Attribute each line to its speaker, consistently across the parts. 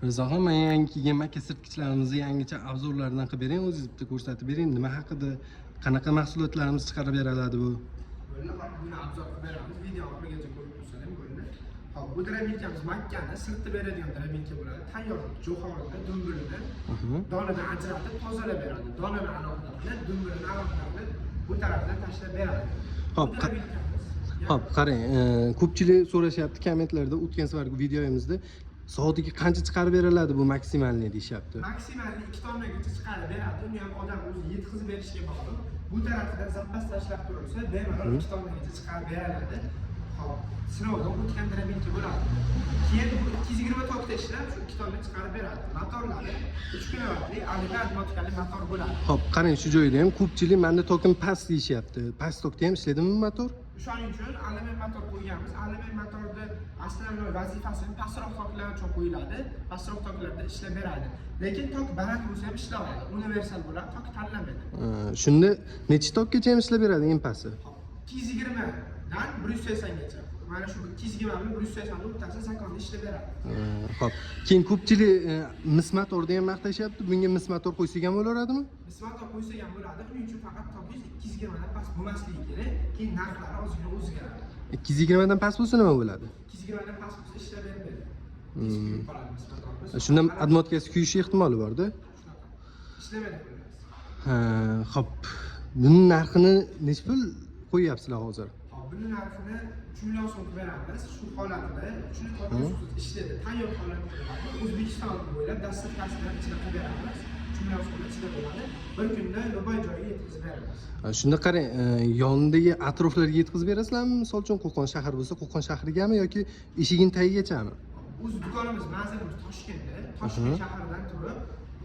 Speaker 1: Mirzoxon, man yangi kelgan makka sirtkichlarimizni yangicha обзор laridan qilib bering, o'zingiz bitta ko'rsatib bering, nima haqida, qanaqa mahsulotlarimiz chiqarib beriladi bu?
Speaker 2: Bo'ldi, hop, buni обзор qilib beramiz. Video oxirigacha ko'rib tursangiz bo'ldi. Hop, bu дробилка miz makkani sirtib beradigan дробилка bo'ladi. Tayyor jo'xorini, dumbulini donidan ajratib tozalab beradi. Donini alohida qilib, dumbulini alohida qilib, bu tarafdan tashlab beradi.
Speaker 1: Hop,
Speaker 2: Bu дробилка miz.
Speaker 1: Hop, qarang, ko'pchilik so'rashyapti kommentlarda, o'tgan safargi videomizda soatiga qancha chiqarib beriladi bu максимальный deyishyapti.
Speaker 2: Maksimalni 2 tonnagacha chiqarib beradi. Uni ham odam o'zi yetkazib berishiga bog'liq. Bu tarafidan запас tashlab turilsa, bemalol 2 tonnagacha chiqarib beriladi. Hop, sinovdan o'tgan дробилка bo'ladi. Keyin bu 220 tokda ishlab, shu 2 tonna chiqarib beradi. Motorlari 3 kilovatli alyumin обмотка li motor bo'ladi.
Speaker 1: Hop, qarang, shu joyda ham ko'pchilik manda tokim past deyishyapti. Past tokda ham ishlaydimi bu motor?
Speaker 2: Shuning uchun alyumin motor qo'yganmiz. Alyumin motorni основной vazifasi pastroq toklar uchun qo'yiladi. Pastroq toklarda ishlab beradi. Lekin tok baland bo'lsa ham ishlaydi. Universal bo'ladi, tok tanlamaydi.
Speaker 1: Shunda necha tokkacha ham ishlab beradi eng pasti?
Speaker 2: Hop, 220 dan 180 gacha. Mana shu 220 bilan 180 ni o'rtasida закон da ishlab beradi.
Speaker 1: Hop. Keyin ko'pchilik mis motorni ham maqtashyapti. Bunga mis motor qo'ysak ham bo'laveradimi?
Speaker 2: Mis motor qo'ysak ham bo'ladi. Buning uchun faqat tokingiz 220 dan past bo'lmasligi kerak. Keyin narxlari ozgina o'zgaradi.
Speaker 1: 220 dan past bo'lsa nima bo'ladi?
Speaker 2: 220 dan past bo'lsa ishlab bermaydi. Tez kuyib qoladi mis motorimiz.
Speaker 1: Shunda обмотка si kuyishi ehtimoli bor-da.
Speaker 2: Shunaqa. Ishlamaydi xullas.
Speaker 1: Ha, hop. Buni narxini necha pul qo'yyapsizlar hozir?
Speaker 2: Hop, buni narxini 3 million so'm qilib beramiz. Shu holatida shuni topib ishlaydi. Tayyor holatda bo'ladi. O'zbekiston bo'ylab доставка sini ichida qilib beramiz. 3 million so'mda ichida bo'ladi. Bir kunda любой joyga yetkazib beramiz.
Speaker 1: Ha, shunda qarang, yonidagi atroflarga yetkazib berasizlarmi? Misol uchun, Qo'qon shahri bo'lsa, Qo'qon shahrigami yoki eshigini tagigachami?
Speaker 2: O'z do'konimiz, manzilimiz Toshkentda. Toshkent shahridan turib,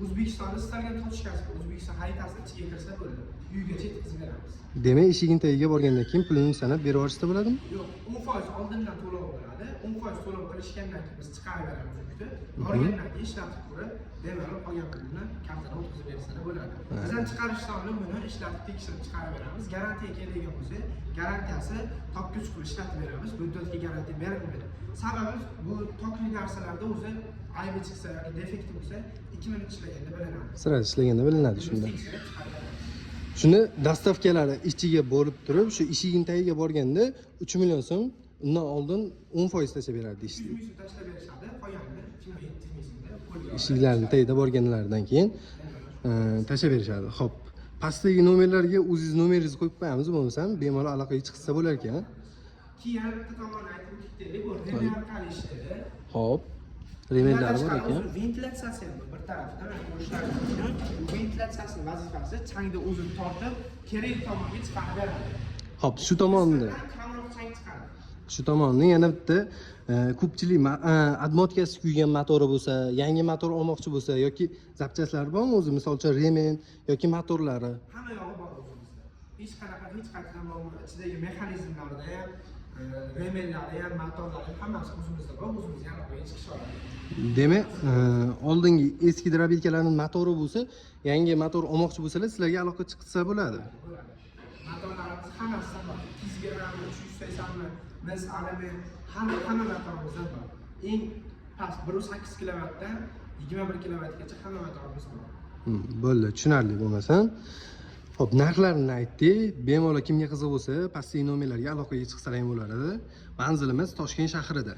Speaker 2: O'zbekistonni istalgan точка siga, O'zbekiston xaritasini ichiga kirsa bo'ldi. Uygacha yetkazib beramiz.
Speaker 1: Demak, eshigini tagiga borgandan keyin pulini sanab berib yuborishsa bo'ladimi?
Speaker 2: Yo'q, 10% oldindan to'lov bo'ladi. 10% to'lov qilishgandan keyin biz chiqarib beramiz yukni. Borgandan keyin ishlatib ko'rib, bemalol qolgan pulini kartadan o'tkazib bersalar bo'ladi. Biz ham chiqarishdan oldin buni ishlatib tekshirib chiqarib beramiz. Garantiya keladigan bo'lsa, garantiyasi tokka chuqur ishlatib beramiz. Muddatga garantiya berilmaydi. Sababi bu tokli narsalarda o'zi aybi chiqsa yoki defekti bo'lsa, 2 minut ishlaganda bilinadi.
Speaker 1: Sira ishlaganda bilinadi
Speaker 2: Biz
Speaker 1: shunda.
Speaker 2: Tekshirib chiqarib beramiz.
Speaker 1: Shuni доставка lari ichiga bo'lib turib, shu eshigini tagiga borganda 3 million so'm, undan oldin 10% tashlab beradi
Speaker 2: 300
Speaker 1: deyishdi.
Speaker 2: Ming so'm tashlab berishadi, qolganini 2 million 700 ming so'mda qo'lga oladi.
Speaker 1: Eshiklarni tagida borganlaridan keyin tashlab berishadi. Xo'p, pastdagi nomerlarga o'zingiz nomeringizni qo'yib qo'yamiz, bo'lmasam bemalol aloqaga chiqsa bo'lar ekan.
Speaker 2: Keyin yana bitta tomonni aytib o'tib, bu ремень orqali ishlaydi.
Speaker 1: Xo'p, ремень lari bor
Speaker 2: Bundan
Speaker 1: ekan.
Speaker 2: tashqari o'zi ventilyatsiyasi ham bor bir tarafida, mana ko'rishlaringiz mumkin. Bu ventilyatsiyasini vazifasi changni o'zini tortib, kerakli tomonga chiqarib beradi.
Speaker 1: Xo'p, shu tomonni
Speaker 2: Nisbatan kamroq chang chiqadi.
Speaker 1: Shu tomonni yana bitta ko'pchilik обмотка si kuygan motori bo'lsa, yangi motor olmoqchi bo'lsa yoki запчасть lari bormi o'zi, misol uchun ремень yoki motorlari?
Speaker 2: Hamma yog'i bor o'zimizda. Hech qanaqa, hech qayerdan muammo, ichidagi mexanizmlarida ham, ремень lari ham, motorlari ham, hammasi o'zimizda bor, o'zimizga aloqaga chiqish oladi.
Speaker 1: Demak, oldingi eski дробилка larning motori bo'lsa, yangi motor olmoqchi bo'lsalar, sizlarga aloqa chiqsa bo'ladi.
Speaker 2: Bo'ladi. Motorlarimiz hammasi bor. 200 grammmi, 380mi, mis, alyumin, hamma motorimizda bor. Eng past 1,8 kilovatdan 21 kilovatgacha hamma motorimiz bor.
Speaker 1: Bo'ldi, tushunarli bo'lmasam. Xo'p, narxlarini aytdik. Bemalol kimga qiziq bo'lsa, pastdagi nomerlarga aloqaga chiqsalar ham bo'ladi. Manzilimiz Toshkent shahrida.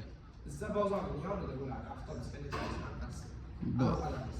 Speaker 2: Izza bozorining yonida bo'ladi, avtobus stantsiyasi.
Speaker 1: Bo'ldi.
Speaker 2: Aloqalarimiz.